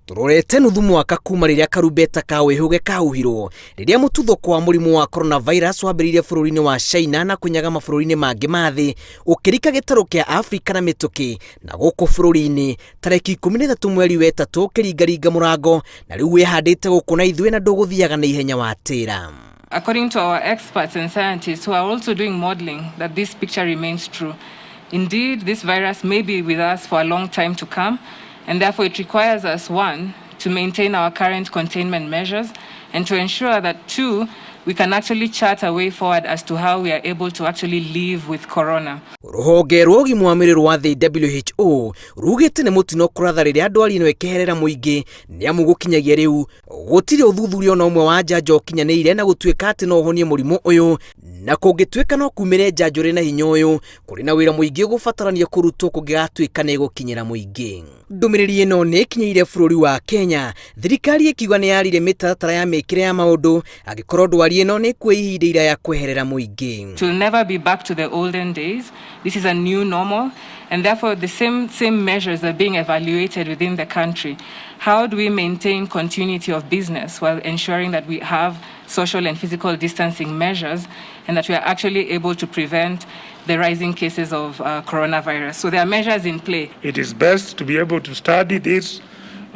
Tũrorete nuthu mwaka kuma rĩrĩa karumbeta ka wĩhũge kahuhirwo rĩrĩa mũtuthũko wa mũrimũ wa coronavirus wambĩrĩirie bũrũri-inĩ wa China na kũnyaga mabũrũri-inĩ mangĩ ma thĩ ũkĩrika gĩtarũ kĩa Afrika na mĩtũkĩ na gũkũ bũrũri-inĩ tarĩki 13 mweri wa ĩtatũ ũkĩringaringa mũrango na rĩu wĩhandĩte gũkũ na ithuĩ na ndũgũthiaga na ihenya watĩra. According to our experts and scientists who are also doing modeling, that this picture remains true. Indeed, this virus may be with us for a long time to come, and therefore it requires us, one, to maintain our current containment measures, and to ensure that, two, we can actually chart a way forward as to how we are able to actually live with corona. Rũhonge rwa ũgima wa mwĩrĩ rwa thĩ WHO rugĩte nĩ mũtino kũratha rĩrĩa ndwari ĩno ĩkeherera mũingĩ nĩ amu gũkinyagia rĩu gũtirĩ ũthuthuria ona ũmwe wa njanjo ũkinyanĩire na gũtuĩka atĩ no ũhonie mũrimũ ũyũ na kũngĩtuĩka no kumĩre njanjo ĩrĩ na hinya ũyũ kũrĩ na wĩra mũingĩ ũgũbatarania kũrutwo kũngĩgatuĩka nĩ ĩgũkinyĩra mũingĩ. Ndũmĩrĩri ĩno nĩ ĩkinyĩire bũrũri wa Kenya thirikari ĩkiuga nĩ yarire mĩtaratara ya mĩkĩre ya maũndũ angĩkorwo ndwari ĩno nĩ ĩkuoya ihinda iraya kweherera mũingĩ. It will never be back to the olden days. This is a new normal, and therefore the same measures are being evaluated within the country. How do we maintain continuity of business while ensuring that we have social and physical distancing measures and that we are actually able to prevent the rising cases of coronavirus? So there are measures in play. It is best to be able to study this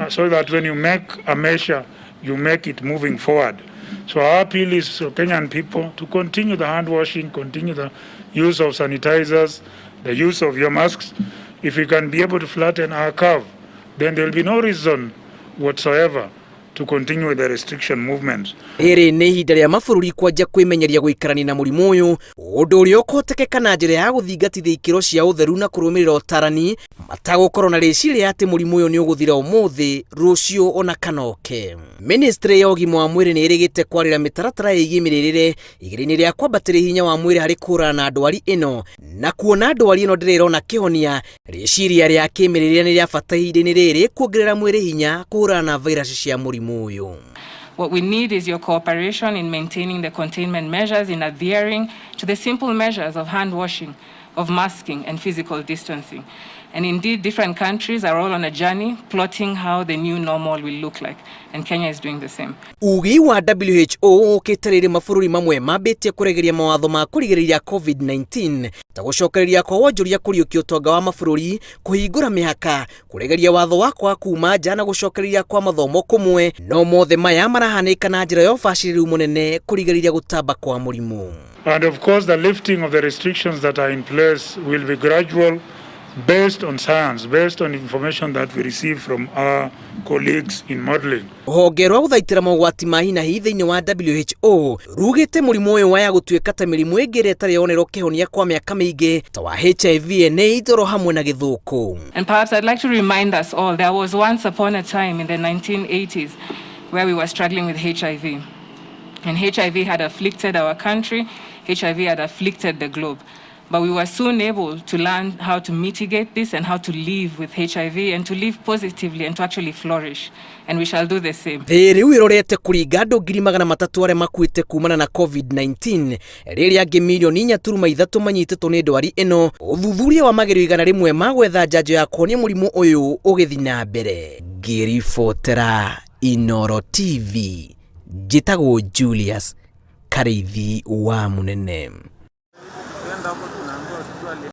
so that when you make a measure, you make it moving forward. So our appeal is to Kenyan people to continue the hand washing, continue the use of sanitizers, the use of your masks. If we can be able to flatten our curve, then there will be no reason whatsoever to continue with the restriction movements. Rĩrĩ nĩ ihinda rĩa mabũrũri kwanja kwĩmenyeria gũikarania na mũrimũ ũyũ ũndũ ũrĩa ũkũhotekeka na njĩra ya gũthingatithia ikĩro cia ũtheru na kũrũmĩrĩra ũtarani matagũkorwo na rĩciria atĩ mũrimũ ũyũ nĩ ũgũthira ũmũthĩ rũciũ ona kana ũke. Ministry ya ũgima wa mwĩrĩ nĩ ĩrĩgĩte kwarĩra mĩtaratara ĩgiĩ mĩrĩrĩre igeria-inĩ rĩa kwambatĩria hinya wa mwĩrĩ harĩ kũhũrana na ndwari ĩno na kuona ndwari ĩno ndĩrĩ ĩrona kĩhonia rĩciria rĩa kĩmĩrĩrĩre nĩ rĩa bata ihinda-inĩ rĩrĩ kuongerera mwĩrĩ hinya kũhũrana na vairasi cia mũrimũ ũyũ. What we need is your cooperation in maintaining the containment measures, in adhering to the simple measures of hand washing, of masking, and physical distancing. And indeed, different countries are all on a journey plotting how the new normal will look like. And Kenya is doing the same. Ugi wa WHO ũkĩte rĩrĩ mabũrũri mamwe mambĩtie kũregeria mawatho ma kũrigĩrĩria COVID-19 ta gũcokereria kwa wonjoria kũriũkia ũtonga wa mabũrũri kũhingũra mĩhaka kũregeria watho wa kwaga kuma nja na gũcokereria kwa mathomo kũmwe no mothe maya marahanĩka na njĩra ya ũbacĩrĩru mũnene kũrigĩrĩria gũtamba kwa mũrimũ. And of course, the lifting of the restrictions that are in place will be gradual, based on science, based on information that we receive from our colleagues in modeling. Rũhonge rwa gũthaitĩra mogwati ma hi na hi thĩinĩ wa WHO rugĩte mũrimũ ũyũ waya gũtuĩka ta mĩrimũ ĩngĩ ĩrĩa ĩtarĩ yonerwo kĩhonia kwa mĩaka mĩingĩ ta wa HIV and AIDS oro hamwe na gĩthũkũ. And perhaps I'd like to remind us all, there was once upon a time in the 1980s where we were struggling with HIV. And HIV had afflicted our country, HIV had afflicted the globe. But we were soon able to learn how to mitigate this and how to live with HIV and to live positively and to actually flourish. And we shall do the same. Thĩ rĩu ĩrorete kũringa andũ 300,000 arĩa makuĩte kumana na COVID-19 rĩrĩa angĩ mirioni 4.3 manyitĩtwo nĩ ndwari ĩno ũthuthuria wa magerio 100 ma gwetha njanjo ya kũhonia mũrimũ ũyũ ũgĩthiĩ na mbere. Ngĩribotera Inooro TV njĩtagwo Julius Karĩithi wa Mũnene.